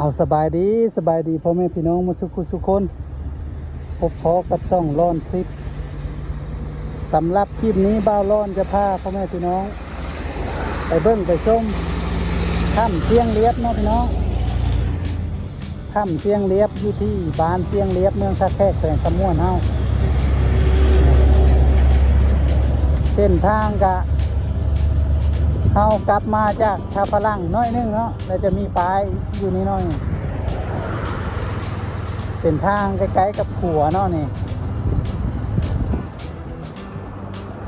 ເອົາ ສະບາຍດີ ສະບາຍດີພໍ່ແມ່ພີ່ນ້ອງໝົດສູ່ຜູ້ສູ່ຄົນ ພົບພໍ້ກັບຊ່ອງລອນທຣິບ. ສຳລັບຄລິບນີ້ ບ່າວລອນຈະພາພໍ່ແມ່ພີ່ນ້ອງໄປເບິ່ງໄປຊົມຖ້ຳຊຽງລຽບເນາະພີ່ນ້ອງ. ຖ້ຳຊຽງລຽບ ຢູ່ທີ່ບ້ານຊຽງລຽບ ເມືອງທ່າແຂກ ແຂວງຄຳມ່ວນເຮົາ. ເສັ້ນທາງກະ ເຮົາກັບມາຈາກທ່າພະລັງໜ້ອຍໜຶ່ງເນາະ ແລ້ວຈະມີປ້າຍຢູ່ນີ້ໜ້ອຍ. ເສັ້ນທາງໃກ້ໆກັບຂົວເນາະນີ້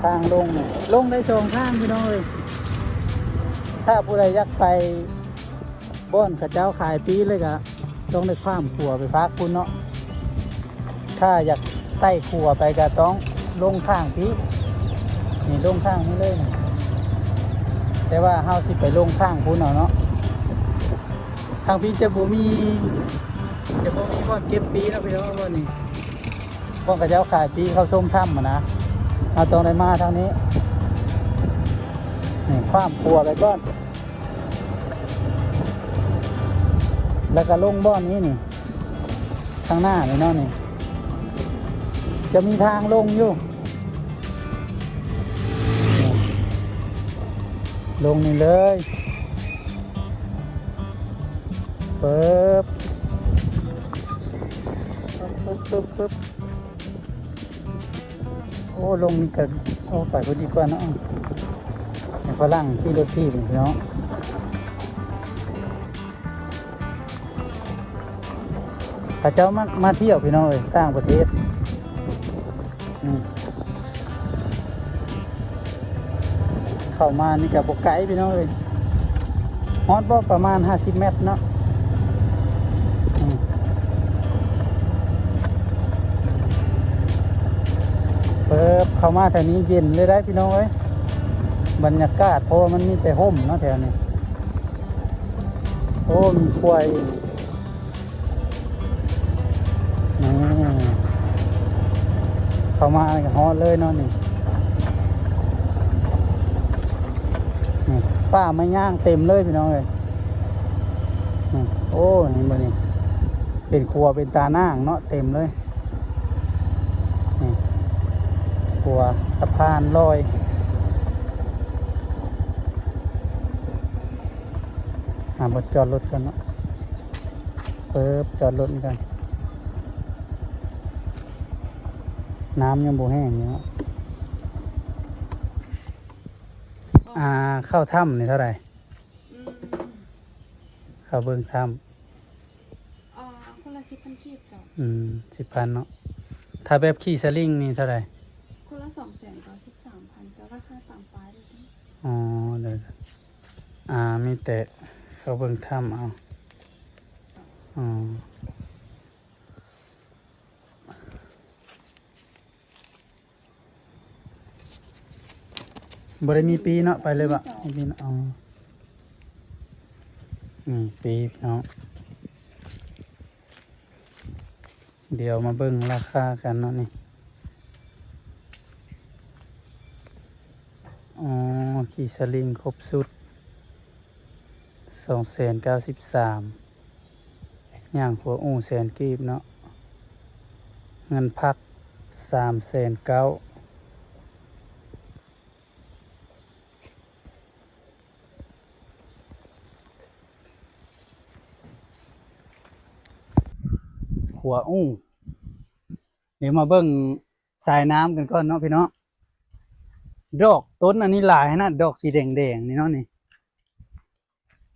ທາງລົງ ລົງໄດ້ສອງທາງພີ່ນ້ອງເອີຍ. ຖ້າຜູ້ໃດຢາກໄປ ບ່ອນເຂົາເຈົ້າຂາຍປີ້ເລີຍກະຕ້ອງໄດ້ຂ້າມຂົວໄປຟາກພຸ້ນເນາະ. ຖ້າຢາກໄຕ່ຂົວໄປກະຕ້ອງລົງຂ້າງພີ້ ນີ້ລົງຂ້າງນີ້ເລີຍ. ແຕ່ວ່າເຮົາຊິໄປລົງຂ້າງພຸ້ນເອົາເນາະ. ທາງພີ້ຈະບໍ່ມີ ຈະບໍ່ມີບ່ອນເກັບປີ້ເນາະພີ່ນ້ອງ ບ່ອນນີ້ ບ່ອນເຂົາເຈົ້າຂາຍປີ້ເຂົ້າຊົມຖ້ຳຫັ້ນນະ. ເຮົາຕ້ອງໄດ້ມາທາງນີ້ ນີ້ຂ້າມຂົວໄປກ່ອນ ແລ້ວກະລົງບ່ອນນີ້ນີ້ ທາງໜ້ານີ້ເນາະນີ້ ຈະມີທາງລົງຢູ່ ລົງນີ້ເລີຍ ປຶບ ປຶບ ປຶບ ປຶບ. ໂອ້ ລົງນີ້ກະ ໂອ້ ໄປພຸ້ນດີກວ່າເນາະ ໃຫ້ຝຣັ່ງຂີ່ລົດຖີບເນາະ. ເຂົາເຈົ້າມັກມາທ່ຽວພີ່ນ້ອງເອີຍ ຕ່າງປະເທດ. ອືມ ເຂົ້າມານີ້ກະບໍ່ໄກພີ່ນ້ອງເອີຍ ຮອດບໍ່ ປະມານຫ້າສິບແມັດເນາະ. ອືມ ເປີບ ເຂົ້າມາແຖວນີ້ເຢັນເລີຍໄດ໋ພີ່ນ້ອງເອີຍ ບັນຍາກາດ ເພາະວ່າມັນມີແຕ່ຮົ່ມເນາະແຖວນີ້. ໂອ້ ມີຄວາຍອີກ ນີ້ ເຂົ້າມາກະຮອດເລີຍເນາະນີ້ ນີ້ ປ່າໄມ້ຍາງເຕັມເລີຍພີ່ນ້ອງເອີຍ. ນີ້ ໂອ້ ເຫັນບໍ່ນີ້ ເປັນຂົວເປັນຕາໜ່າງເນາະ ເຕັມເລີຍ. ນີ້ ຂົວສະພານລອຍ ຫາບ່ອນຈອດລົດກ່ອນເນາະ ເປີບ ຈອດລົດນີ້ກ່ອນ ນ້ຳຍັງບໍ່ແຫ້ງຢູ່ເນາະ. ອ່າ ເຂົ້າຖ້ຳນີ້ເທົ່າໃດ? ອືມ ເຂົ້າເບິ່ງຖ້ຳ ອ່າ ຄົນລະສິບພັນກີບເຈົ້າ. ອືມ ສິບພັນເນາະ. ຖ້າແບບຂີ່ສະລິງນີ້ເທົ່າໃດ? ຄົນລະສອງແສນເກົ້າສິບສາມພັນເຈົ້າ ລາຄາຕາມປ້າຍເລີຍເດີ. ອໍ ເດີ ອ່າ ມີແຕ່ເຂົ້າເບິ່ງຖ້ຳເອົາ. ອໍ ບໍ່ໄດ້ມີປີ້ເນາະ ໄປເລີຍບໍ່? ບໍ່ມີປີ້ເນາະ. ອໍ ນີ້ປີ້ເນາະ. ດຽວມາເບິ່ງລາຄາກັນເນາະນີ້. ອໍ ຂີ່ສະລິງຄົບຊຸດ ສອງແສນເກົ້າສິບສາມ ຍ່າງຂົວອູ່ແສນກີບເນາະ. ເງິນພັກ ສາມແສນເກົ້າ. ຂົວອູ່ ດຽວມາເບິ່ງສາຍນ້ຳກັນກ່ອນເນາະພີ່ນ້ອງ. ດອກຕົ້ນອັນນີ້ຫຼາຍນະ ດອກສີແດງໆນີ້ເນາະນີ້.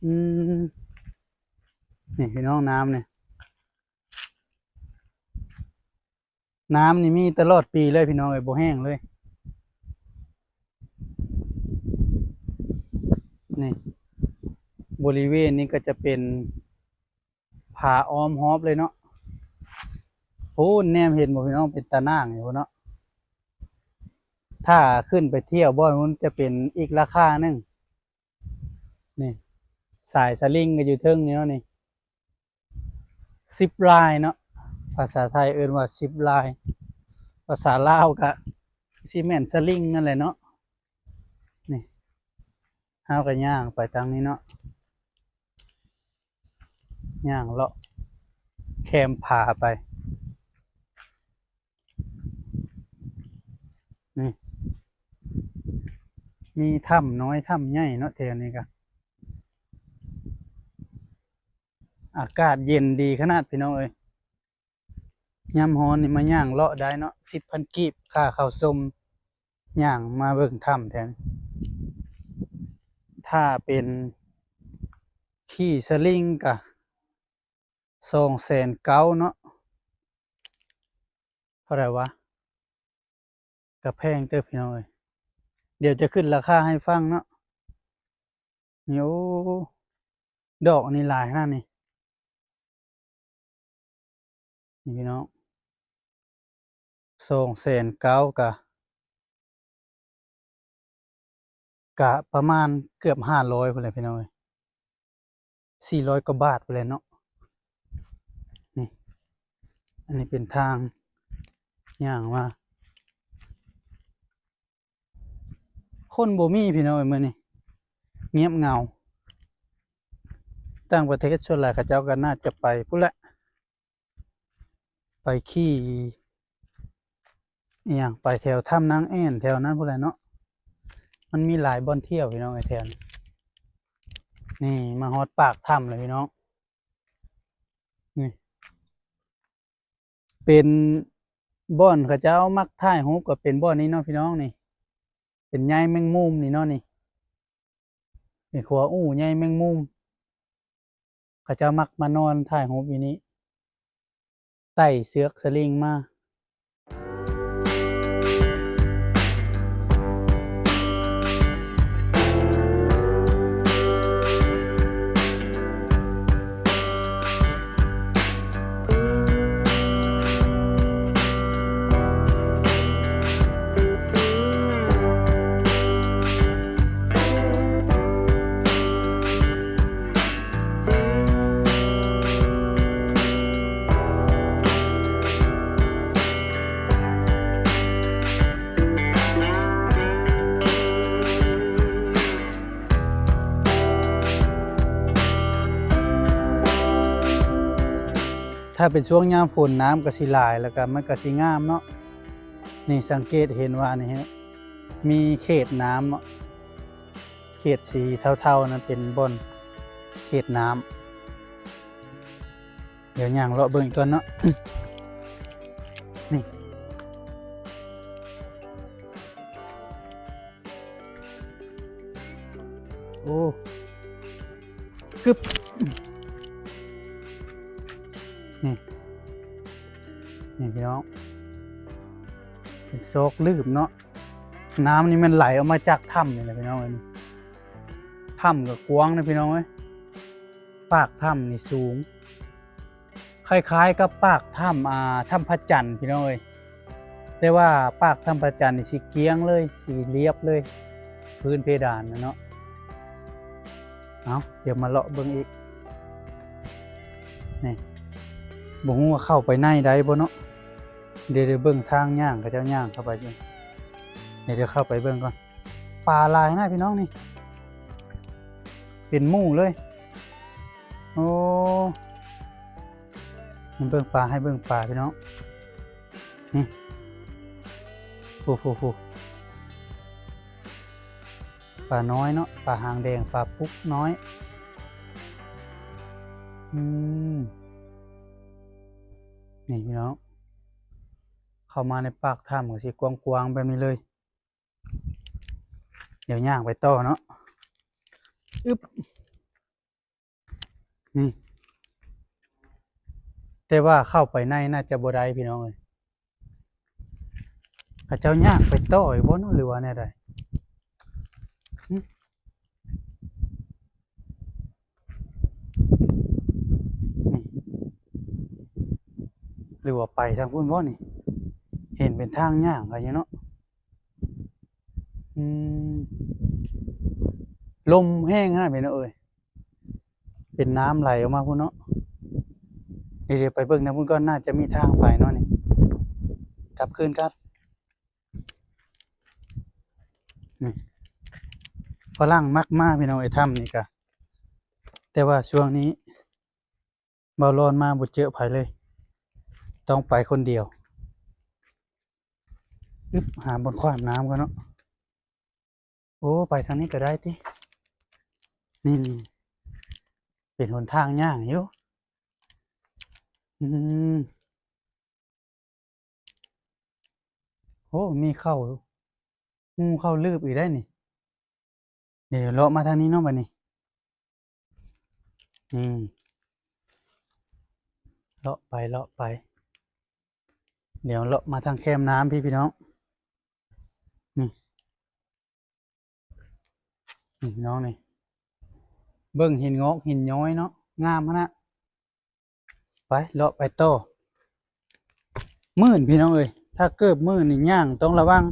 ອືມ ນີ້ພີ່ນ້ອງ ນ້ຳນີ້ ນ້ຳນີ້ມີຕະຫຼອດປີເລີຍພີ່ນ້ອງເອີຍ ບໍ່ແຫ້ງເລີຍ. ນີ້ ບໍລິເວນນີ້ກໍຈະເປັນຜາອ້ອມຮອບເລີຍເນາະ. ພຸ້ນ ແນມເຫັນບໍ່ພີ່ນ້ອງ ເປັນຕາໜ່າງຢູ່ພຸ້ນເນາະ. ຖ້າຂຶ້ນໄປທ່ຽວບ່ອນພຸ້ນຈະເປັນອີກລາຄາໜຶ່ງ. ນີ້ ສາຍສະລິງກໍຢູ່ເທິງນີ້ເນາະນີ້. ຊິບລາຍເນາະ ພາສາໄທເອີ້ນວ່າຊິບລາຍ ພາສາລາວກະຊິແມ່ນສະລິງນັ້ນແຫຼະເນາະ. ນີ້ ເຮົາກະຍ່າງໄປທາງນີ້ເນາະ. ຍ່າງເລາະແຄມຜາໄປ. ນີ້ ມີຖ້ຳນ້ອຍຖ້ຳໃຫຍ່ເນາະ ແຖວນີ້ກະ ອາກາດເຢັນດີຂະໜາດ ພີ່ນ້ອງເອີຍ. ຍາມຮ້ອນນີ້ມາຍ່າງເລາະໄດ້ເນາະ ສິບພັນກີບ ຄ່າເຂົ້າຊົມ ຍ່າງມາເບິ່ງຖ້ຳແຖວນີ້. ຖ້າເປັນຂີ່ສະລິງກະສອງແສນເກົ້າເນາະ. ເທົ່າໃດວະ? ກະແພງເຕີບ ພີ່ນ້ອງເອີຍ. ດຽວຈະຂຶ້ນລາຄາໃຫ້ຟັງເນາະ. ນີ້ ໂອ້ ດອກອັນນີ້ຫຼາຍຂະໜາດນີ້ ນີ້ພີ່ນ້ອງ ສອງແສນເກົ້າ ກະ ກະປະມານເກືອບຫ້າຮ້ອຍພຸ້ນແຫຼະ ພີ່ນ້ອງເອີຍ. ສີ່ຮ້ອຍກວ່າບາດພຸ້ນແຫຼະເນາະ. ນີ້ ອັນນີ້ເປັນທາງຍ່າງມາ. ຄົນບໍ່ມີ ພີ່ນ້ອງເອີຍ ມື້ນີ້ງຽບເຫງົາ. ຕ່າງປະເທດສ່ວນຫຼາຍເຂົາເຈົ້າກໍໜ້າຈະໄປພຸ້ນແຫຼະ ໄປຂີ່ອີ່ຫຍັງ ໄປແຖວຖ້ຳນາງແອ່ນ ແຖວນັ້ນພຸ້ນແຫຼະເນາະ. ມັນມີຫຼາຍບ່ອນທ່ຽວ ພີ່ນ້ອງເອີຍ ແຖວນີ້. ນີ້ມາຮອດປາກຖ້ຳແລ້ວ ພີ່ນ້ອງ. ນີ້ ເປັນບ່ອນເຂົາເຈົ້າມັກຖ່າຍຮູບ ກໍເປັນບ່ອນນີ້ເນາະ ພີ່ນ້ອງ. ນີ້ເປັນໃຍແມງມຸມນີ້ເນາະ ນີ້ ເປັນຂົວອູ່ໃຍແມງມຸມ. ເຂົາເຈົ້າມັກມານອນຖ່າຍຮູບຢູ່ນີ້ ໄຕ່ເຊືອກສະລິງມາ. ຖ້າເປັນຊ່ວງຍາມຝົນ ນ້ຳກໍຊິຫຼາຍ ແລ້ວກໍມັນກໍຊິງາມເນາະ. ນີ້ສັງເກດເຫັນວ່ານີ້ ມີເຂດນ້ຳເນາະ ເຂດສີເທົາໆນັ້ນເປັນບ່ອນເຂດນ້ຳ. ດຽວຍ່າງເລາະເບິ່ງກ່ອນເນາະ ນີ້ ໂອ້ ກຶບ ນີ້ ນີ້ພີ່ນ້ອງ ເປັນຊອກລຶບເນາະ. ນ້ຳນີ້ແມ່ນໄຫຼອອກມາຈາກຖ້ຳນີ້ແຫຼະພີ່ນ້ອງເອີຍ. ຖ້ຳກໍກວ້າງນະພີ່ນ້ອງເອີຍ. ປາກຖ້ຳນີ້ສູງ ຄ້າຍໆກັບປາກຖ້ຳ ອ່າ ຖ້ຳພະຈັນພີ່ນ້ອງເອີຍ. ແຕ່ວ່າປາກຖ້ຳພະຈັນນີ້ຊິກ້ຽງເລີຍ ຊິລຽບເລີຍ ພື້ນເພດານນະເນາະ. ເອົາ ດຽວມາເລາະເບິ່ງອີກ ນີ້ ບໍ່ຮູ້ວ່າເຂົ້າໄປໃນໄດ້ບໍ່ເນາະ. ດຽວ ດຽວເບິ່ງທາງຍ່າງ ເຂົາເຈົ້າຍ່າງເຂົ້າໄປຢູ່. ດຽວ ດຽວເຂົ້າໄປເບິ່ງກ່ອນ. ປາຫຼາຍນະພີ່ນ້ອງນີ້ ເປັນໝູ່ເລີຍ. ໂອ້ ໃຫ້ເບິ່ງປາ ໃຫ້ເບິ່ງປາພີ່ນ້ອງ ນີ້ ໂອ້ໂຫ ປານ້ອຍເນາະ ປາຫາງແດງ ປາປຸກນ້ອຍ. ອືມ ນີ້ພີ່ນ້ອງ ເຂົ້າມາໃນປາກຖ້ຳກໍຊິກວ້າງໆແບບນີ້ເລີຍ. ດຽວຍ່າງໄປຕໍ່ເນາະ ອຶບ ນີ້ ແຕ່ວ່າເຂົ້າໄປໃນໜ້າຈະບໍ່ໄດ້ພີ່ນ້ອງເອີຍ. ເຂົາເຈົ້າຍ່າງໄປຕໍ່ອີກບໍ່ເນາະ ຫຼືວ່າແນວໃດ? ຫຶ? ນີ້ ຫຼືວ່າໄປທາງພຸ້ນບໍ່ນີ້? ເຫັນເປັນທາງຍ່າງໄປຢູ່ເນາະ. ອືມ ລົມແຮງຂະໜາດ ພີ່ນ້ອງເອີຍ ເປັນນ້ຳໄຫຼອອກມາພຸ້ນເນາະ. ດຽວໄປເບິ່ງທາງພຸ້ນກ່ອນ ໜ້າຈະມີທາງໄປເນາະນີ້ ກັບຄືນກັບ. ນີ້ ຝຣັ່ງມັກມາ ພີ່ນ້ອງເອີຍ ຖ້ຳນີ້ກະ ແຕ່ວ່າຊ່ວງນີ້ ບ່າວລອນມາບໍ່ເຈີໃຜເລີຍ ຕ້ອງໄປຄົນດຽວ. ອຶບ ຫາບ່ອນຂວ້ຳນ້ຳກ່ອນເນາະ. ໂອ້ ໄປທາງນີ້ກໍໄດ້ຕິ ນີ້ໆ ເປັນຫົນທາງຍ່າງຢູ່. ອືມ ໂອ້ ມີເຂົ້າ ງູເຂົ້າລືບອີກໄດ໋ນີ້. ດຽວເລາະມາທາງນີ້ເນາະ ບາດນີ້ ນີ້ ເລາະໄປ ເລາະໄປ ດຽວເລາະມາທາງແຄມນ້ຳພີ້ ພີ່ນ້ອງ ນີ້ ນີ້ ພີ່ນ້ອງນີ້ ເບິ່ງຫີນງອກຫີນຍ້ອຍເນາະ ງາມຂະໜາດ. ໄປ ເລາະໄປຕໍ່. ມືດ ພີ່ນ້ອງເອີຍ ຖ້າເກີບມືດນີ້ຍ່າງຕ້ອງລະວັງ.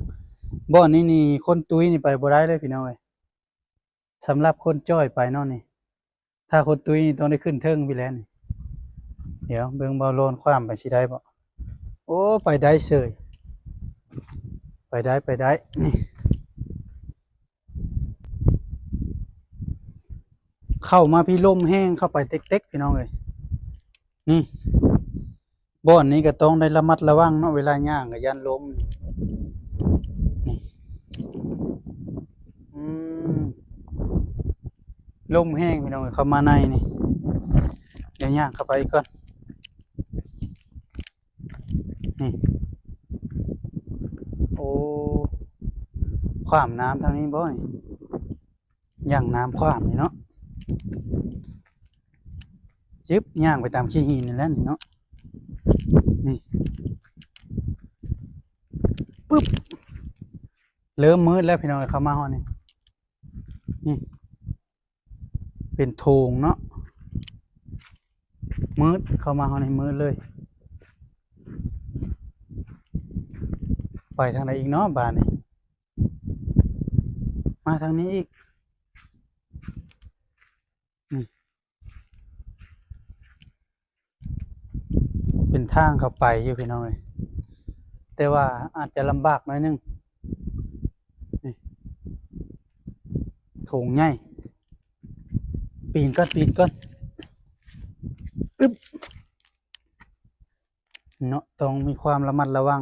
ບ່ອນນີ້ນີ້ຄົນຕຸ້ຍນີ້ໄປບໍ່ໄດ້ເລີຍ ພີ່ນ້ອງເອີຍ. ສຳລັບຄົນຈ້ອຍໄປເນາະນີ້ ຖ້າຄົນຕຸ້ຍນີ້ຕ້ອງໄດ້ຂຶ້ນເທິງພີ້ແຫຼະນີ້. ດຽວເບິ່ງບ່າວລອນຂວ້ຳໄປຊິໄດ້ບໍ່? ໂອ້ ໄປໄດ້ເສີຍ ໄປໄດ້ ໄປໄດ້ ນີ້. ເຂົ້າມາພີ້ ລົມແຮງເຂົ້າໄປເຕັກໆ ພີ່ນ້ອງເອີຍ. ນີ້ ບ່ອນນີ້ກໍຕ້ອງໄດ້ລະມັດລະວັງເນາະ ເວລາຍ່າງກໍຢ້ານລົ້ມ ນີ້ ອືມ ລົມແຮງ ພີ່ນ້ອງເອີຍ ເຂົ້າມາໃນນີ້. ດຽວຍ່າງເຂົ້າໄປອີກກ່ອນ. ນີ້ ໂອ້ ຂວ້ຳນ້ຳທາງນີ້ບໍ່ນີ້? ຢ່າງນ້ຳຂວ້ຳນີ້ເນາະ. ຈຶບ ຍ່າງໄປຕາມຂີ້ຫີນນີ້ແຫຼະນີ້ເນາະ. ນີ້ ປຶບ ເລີ່ມມືດແລ້ວ ພີ່ນ້ອງເອີຍ ເຂົ້າມາຮອດນີ້ ນີ້ ເປັນໂຖງເນາະ ມືດ ເຂົ້າມາຮອດນີ້ມືດເລີຍ. ໄປທາງໃດອີກເນາະບາດນີ້? ມາທາງນີ້ອີກ ນີ້ ເປັນທາງເຂົ້າໄປຢູ່ ພີ່ນ້ອງເອີຍ ແຕ່ວ່າອາດຈະລຳບາກໜ້ອຍໜຶ່ງ. ນີ້ ໂຖງໃຫຍ່ ປີນກ່ອນ ປີນກ່ອນ ອຶບ ເນາະ ຕ້ອງມີຄວາມລະມັດລະວັງ.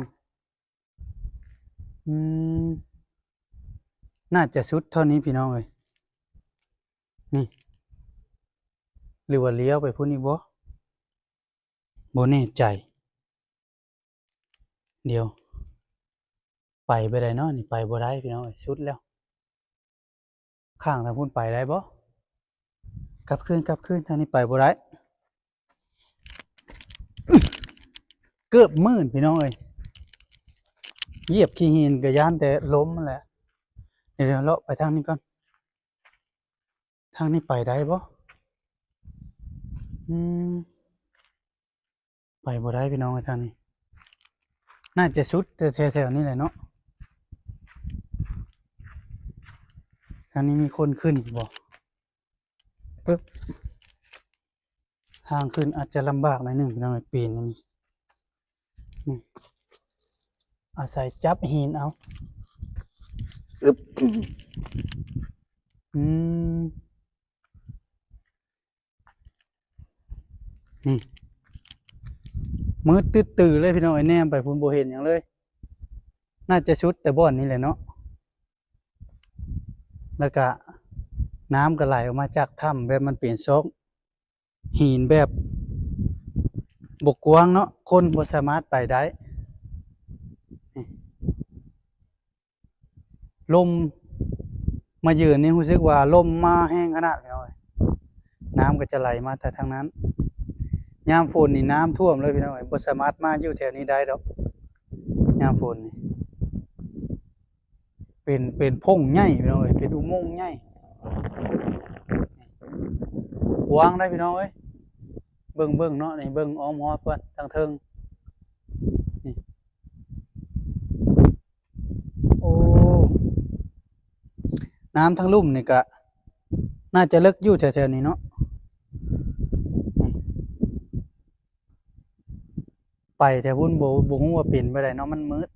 ອືມ ໜ້າຈະສຸດເທົ່ານີ້ ພີ່ນ້ອງເອີຍ ນີ້ ຫຼືວ່າລ້ຽວໄປພຸ້ນອີກບໍ່? ບໍ່ແນ່ໃຈ. ດຽວ ໄປໄປໄດ້ເນາະ ນີ້ໄປບໍ່ໄດ້ ພີ່ນ້ອງເອີຍ ສຸດແລ້ວ. ຂ້າງທາງພຸ້ນໄປໄດ້ບໍ່? ກັບຄືນ ກັບຄືນ ທາງນີ້ໄປບໍ່ໄດ້. ເກືອບມື່ນ ພີ່ນ້ອງເອີຍ ຢຽບຂີ້ຫີນກໍຢ້ານແຕ່ລົ້ມຫັ້ນແຫຼະ. ດຽວ ດຽວເລາະໄປທາງນີ້ກ່ອນ. ທາງນີ້ໄປໄດ້ບໍ່? ອືມ ໄປບໍ່ໄດ້ ພີ່ນ້ອງເອີຍ ທາງນີ້. ໜ້າຈະສຸດແຕ່ແຖວໆນີ້ແຫຼະເນາະ. ທາງນີ້ມີຄົນຂຶ້ນຢູ່ບໍ່? ປຶບ ທາງຂຶ້ນອາດຈະລຳບາກໜ້ອຍໜຶ່ງ ພີ່ນ້ອງເອີຍ ປີນອັນນີ້. ນີ້ ອາໄສຈັບຫີນເອົາ. ອຶບ ອືມ ນີ້ ມືດຕຶດຕື້ເລີຍ ພີ່ນ້ອງເອີຍ ແນມໄປພຸ້ນບໍ່ເຫັນຫຍັງເລີຍ. ໜ້າຈະສຸດແຕ່ບ່ອນນີ້ແຫຼະເນາະ. ແລ້ວກະນ້ຳກໍໄຫຼອອກມາຈາກຖ້ຳ ແບບມັນເປັນຊອກຫີນແບບບໍ່ກວ້າງເນາະ ຄົນບໍ່ສາມາດໄປໄດ້. ນີ້ ລົມມາເຢືອນນີ້ ຮູ້ສຶກວ່າລົມມາແຮງຂະໜາດ ພີ່ນ້ອງເອີຍ. ນ້ຳກໍຈະໄຫຼມາແຕ່ທາງນັ້ນ. ຍາມຝົນນີ້ນ້ຳຖ້ວມເລີຍ ພີ່ນ້ອງເອີຍ ບໍ່ສາມາດມາຢູ່ແຖວນີ້ໄດ້ດອກ ຍາມຝົນນີ້. ເປັນ ເປັນໂພງໃຫຍ່ ພີ່ນ້ອງເອີຍ ເປັນອຸໂມງໃຫຍ່ ກວ້າງໄດ໋ ພີ່ນ້ອງເອີຍ. ເບິ່ງ ເບິ່ງເນາະ ນີ້ ເບິ່ງອ້ອມຮອບກ່ອນ ທາງເທິງນີ້. ໂອ້ ນ້ຳທາງລຸ່ມນີ້ກະໜ້າຈະເລິກຢູ່ແຖວໆນີ້ເນາະ. ໄປແຖວພຸ້ນ ບໍ່ ບໍ່ຮູ້ວ່າເປັນໄປໃດເນາະ ມັນມືດ.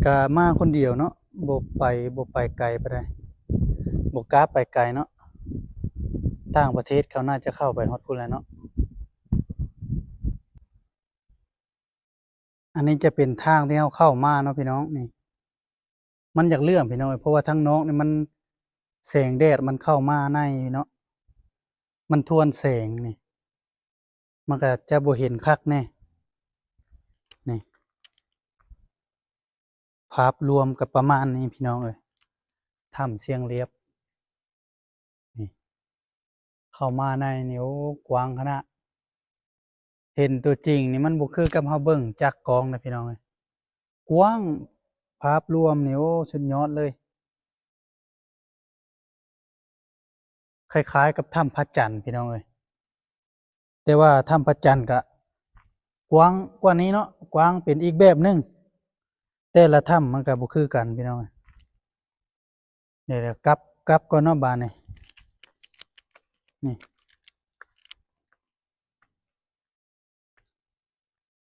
ກະມາຄົນດຽວເນາະ ບໍ່ໄປ ບໍ່ໄປໄກປານໃດ ບໍ່ກ້າໄປໄກເນາະ. ຕ່າງປະເທດເຂົາໜ້າຈະເຂົ້າໄປຮອດພຸ້ນແຫຼະເນາະ. ອັນນີ້ຈະເປັນທາງທີ່ເຮົາເຂົ້າມາເນາະພີ່ນ້ອງ ນີ້ ມັນຢາກເຫຼື້ອມພີ່ນ້ອງເອີຍ ເພາະວ່າທາງນອກນີ້ມັນ ແສງແດດມັນເຂົ້າມາໃນເນາະ ມັນທວນແສງນີ້ ມັນກະຈະບໍ່ເຫັນຄັກແນ່ ນີ້ ພາບລວມກະປະມານນີ້ພີ່ນ້ອງເອີຍ ຖ້ຳຊຽງລຽບ ນີ້ ເຂົ້າມາໃນນີ້ ໂອ້ ກວ້າງຂະໜາດ ເຫັນຕົວຈິງນີ້ມັນບໍ່ຄືກັບເຮົາເບິ່ງຈາກກ້ອງນະພີ່ນ້ອງເອີຍ ກວ້າງ ພາບລວມນີ້ ໂອ້ ສຸດຍອດເລີຍ ຄ້າຍໆກັບຖ້ຳພະຈັນພີ່ນ້ອງເອີຍ ແຕ່ວ່າຖ້ຳພະຈັນກະກວ້າງກວ່ານີ້ເນາະ ກວ້າງເປັນອີກແບບໜຶ່ງ ແຕ່ລະຖ້ຳມັນກະບໍ່ຄືກັນພີ່ນ້ອງເອີຍ ດຽວ ກັບ ກັບກ່ອນເນາະບາດນີ້ ນີ້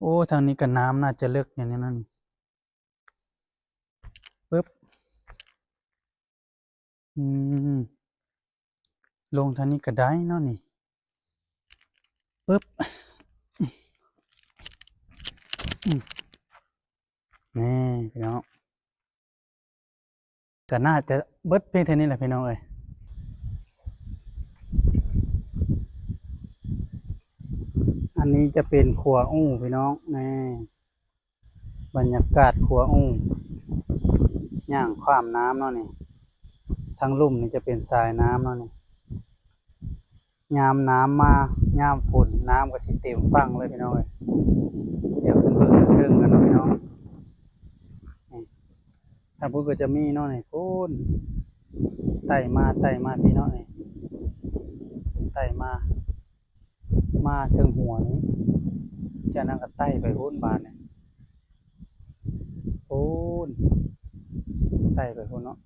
ໂອ້ ທາງນີ້ກະນ້ຳໜ້າຈະເລິກຢູ່ນີ້ເນາະ ນີ້ ປຶບ ອືມ ລົງທາງນີ້ກະໄດ້ເນາະນີ້ ປຶບ ອືມ ນີ້ພີ່ນ້ອງ ກະໜ້າຈະເບິດພຽງເທົ່ານີ້ແຫຼະພີ່ນ້ອງເອີຍ ອັນນີ້ຈະເປັນຂົວອູ້ພີ່ນ້ອງ ນີ້ ບັນຍາກາດຂົວອູ້ ຍ່າງຂ້າມນ້ຳເນາະນີ້ ທາງລຸ່ມນີ້ຈະເປັນສາຍນ້ຳເນາະນີ້ ຍາມນ້ຳມາ ຍາມຝົນ ນ້ຳກະຊິເຕັມຝັ່ງເລີຍພີ່ນ້ອງເອີຍ ດຽວຂຶ້ນເບິ່ງເທິງກັນເນາະພີ່ນ້ອງ ນີ້ ທາງພຸ້ນກະຈະມີເນາະນີ້ ພຸ້ນ ໄຕ່ມາ ໄຕ່ມາພີ່ເນາະນີ້ ໄຕ່ມາ ມາເທິງຫົວນີ້ ຈາກນັ້ນກະໄຕ່ໄປພຸ້ນບາດນີ້ ພຸ້ນ ໄຕ່ໄປພຸ້ນເນາະ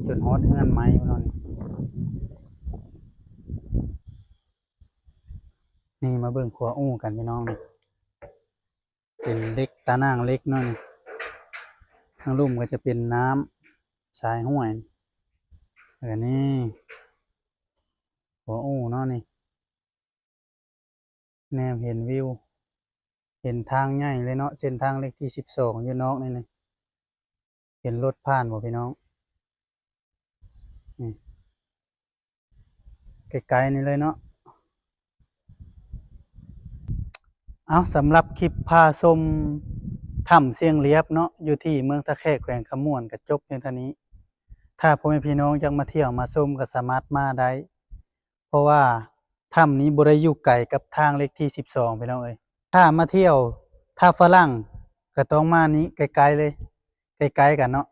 ຈົນຮອດເຮືອນໄມ້ພຸ້ນເນາະນີ້ ນີ້ມາເບິ່ງຂົວອູ້ກັນພີ່ນ້ອງນີ້ ເປັນເຫຼັກ ຕາໜ່າງເຫຼັກເນາະນີ້ ທາງລຸ່ມກະຈະເປັນນ້ຳ ສາຍຫ້ວຍ ແລ້ວກະນີ້ ຂົວອູ້ເນາະນີ້ ແນມເຫັນວິວ ເຫັນທາງໃຫຍ່ເລີຍເນາະ ເສັ້ນທາງເລກທີສິບສອງ ຢູ່ນອກນີ້ ເຫັນລົດຜ່ານບໍ່ພີ່ນ້ອງ ນີ້ ໃກ້ໆນີ້ເລີຍເນາະ ເອົາ ສຳລັບຄລິບພາຊົມຖ້ຳຊຽງລຽບເນາະ ຢູ່ທີ່ເມືອງທ່າແຂກ ແຂວງຄຳມ່ວນ ກະຈົບພຽງເທົ່ານີ້ ຖ້າພໍ່ແມ່ພີ່ນ້ອງຢາກມາທ່ຽວມາຊົມກະສາມາດມາໄດ້ ເພາະວ່າຖ້ຳນີ້ບໍ່ໄດ້ຢູ່ໄກກັບທາງເລກທີສິບສອງພີ່ນ້ອງເອີຍ ຖ້າມາທ່ຽວ ຖ້າຝຣັ່ງກະຕ້ອງມານີ້ ໃກ້ໆເລີຍ ໃກ້ໆກັນເນາະ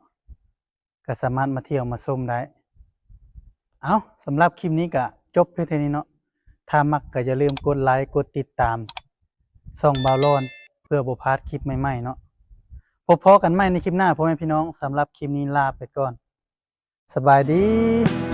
ກະສາມາດມາທ່ຽວມາຊົມໄດ້ ເອົາ ສຳລັບຄລິບນີ້ກະຈົບພຽງເທົ່ານີ້ເນາະ ຖ້າມັກກະຢ່າລືມກົດໄລ ກົດຕິດຕາມຊ່ອງບ່າວລອນ ເພື່ອບໍ່ພາດຄລິບໃໝ່ໆເນາະ ພົບພໍ້ກັນໃໝ່ໃນຄລິບໜ້າພໍ່ແມ່ພີ່ນ້ອງ ສຳລັບຄລິບນີ້ລາໄປກ່ອນ ສະບາຍດີ.